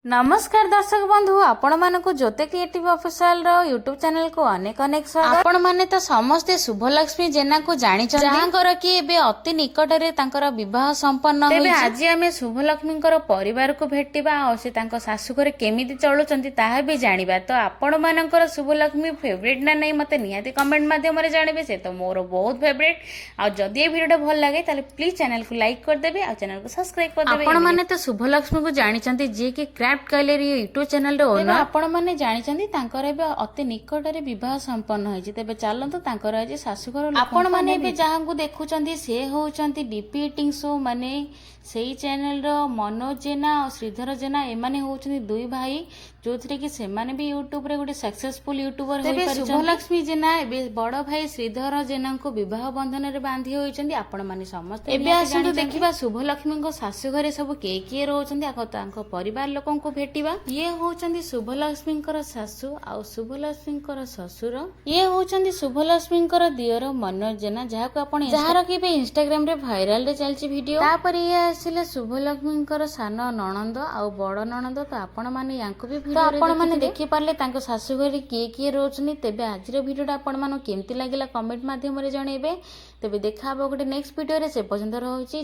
ନମସ୍କାର ଦର୍ଶକ ବନ୍ଧୁ, ଆପଣମାନଙ୍କୁ ଜ୍ୟୋତି କ୍ରିଏଟିଭ ଅଫିସିଆଲର ୟୁଟ୍ୟୁବ ଚ୍ୟାନେଲକୁ ଅନେକ ଅନେକ ସ୍ୱାଗତ। ଆପଣମାନେ ତ ସମସ୍ତେ ଶୁଭଲକ୍ଷ୍ମୀ ଜେନାକୁ ଜାଣିଛନ୍ତି, ଯାହାଙ୍କର କି ଏବେ ଅତି ନିକଟରେ ତାଙ୍କର ବିବାହ ସମ୍ପନ୍ନ। ତେବେ ଆଜି ଆମେ ଶୁଭଲକ୍ଷ୍ମୀଙ୍କର ପରିବାରକୁ ଭେଟିବା ଆଉ ସେ ତାଙ୍କ ଶାଶୁଘରେ କେମିତି ଚଳୁଛନ୍ତି, ତାହା ବି ଜାଣିବା। ତ ଆପଣମାନଙ୍କର ଶୁଭଲକ୍ଷ୍ମୀ ଫେଭରେଟ୍ ନା ନାହିଁ, ମତେ ନିହାତି କମେଣ୍ଟ ମାଧ୍ୟମରେ ଜାଣିବେ। ସେ ତ ମୋର ବହୁତ ଫେଭରେଟ୍। ଆଉ ଯଦି ଏ ଭିଡ଼ିଓଟା ଭଲ ଲାଗେ, ତାହେଲେ ପ୍ଲିଜ ଚ୍ୟାନେଲକୁ ଲାଇକ୍ କରିଦେବେ ଆଉ ଚ୍ୟାନେଲକୁ ସବସ୍କ୍ରାଇବ କରିଦେବେ। ଆପଣମାନେ ତ ଶୁଭଲକ୍ଷ୍ମୀକୁ ଜାଣିଛନ୍ତି, ଯିଏକି କ୍ରାଫ୍ଟ ଗ୍ୟାଲେରୀ ୟୁଟ୍ୟୁବ ଚ୍ୟାନେଲର ଓନର। ଆପଣମାନେ ଜାଣିଛନ୍ତି, ତାଙ୍କର ଏବେ ଅତି ନିକଟରେ ବିବାହ ସମ୍ପନ୍ନ ହୋଇଛି। ତେବେ ଚାଲନ୍ତୁ, ତାଙ୍କର ଆଜି ଶାଶୁଘର। ଆପଣମାନେ ଏବେ ଯାହାଙ୍କୁ ଦେଖୁଛନ୍ତି, ସେ ହେଉଛନ୍ତି ଡିପି ଇଟିଂ ଶୋ, ମାନେ ସେଇ ଚ୍ୟାନେଲର ମନୋଜ ଜେନା ଆଉ ଶ୍ରୀଧର ଜେନା। ଏମାନେ ହେଉଛନ୍ତି ଦୁଇ ଭାଇ, ଯୋଉଥିରେ କି ସେମାନେ ବି ୟୁଟ୍ୟୁବରେ ଗୋଟେ ସକ୍ସେସଫୁଲ ୟୁଟ୍ୟୁବର। ତେବେ ଶୁଭଲକ୍ଷ୍ମୀ ଜେନା ଏବେ ବଡ ଭାଇ ଶ୍ରୀଧର ଜେନାଙ୍କୁ ବିବାହ ବନ୍ଧନରେ ବାନ୍ଧି ହୋଇଛନ୍ତି। ଆପଣମାନେ ସମସ୍ତେ ଏବେ ଆସନ୍ତୁ ଦେଖିବା, ଶୁଭଲକ୍ଷ୍ମୀଙ୍କ ଶାଶୁଘରେ ସବୁ କିଏ କିଏ ରହୁଛନ୍ତି। ଆଗ ତାଙ୍କ ପରିବାର ଲୋକଙ୍କୁ ଭେଟିବା। ଇଏ ହଉଛନ୍ତି ଶୁଭଲକ୍ଷ୍ମୀଙ୍କର ଶାଶୁ ଆଉ ଶୁଭଲକ୍ଷ୍ମୀଙ୍କର ଶ୍ୱଶୁର। ଇଏ ହଉଛନ୍ତି ଶୁଭଲକ୍ଷ୍ମୀଙ୍କର ଦିଅର ମନୋଜ ଜେନା, ଯାହାକୁ ଆପଣ ଯାହାର କି ଏବେ ଇନଷ୍ଟାଗ୍ରାମରେ ଭାଇରାଲରେ ଚାଲିଛି ଭିଡିଓ। ତାପରେ ଇଏ ଆସିଲେ ଶୁଭଲକ୍ଷ୍ମୀଙ୍କର ସାନ ନଣନ୍ଦ ଆଉ ବଡ ନଣନ୍ଦ। ତ ଆପଣମାନେ ୟାଙ୍କୁ ବି ତ ଆପଣମାନେ ଦେଖିପାରିଲେ, ତାଙ୍କ ଶାଶୁଘରେ କିଏ କିଏ ରହୁଛନ୍ତି। ତେବେ ଆଜିର ଭିଡିଓଟା ଆପଣମାନଙ୍କୁ କେମିତି ଲାଗିଲା, କମେଣ୍ଟ ମାଧ୍ୟମରେ ଜଣେଇବେ। ତେବେ ଦେଖା ହବ ଗୋଟେ ନେକ୍ସଟ ଭିଡିଓରେ, ସେ ପର୍ଯ୍ୟନ୍ତ ରହୁଛି।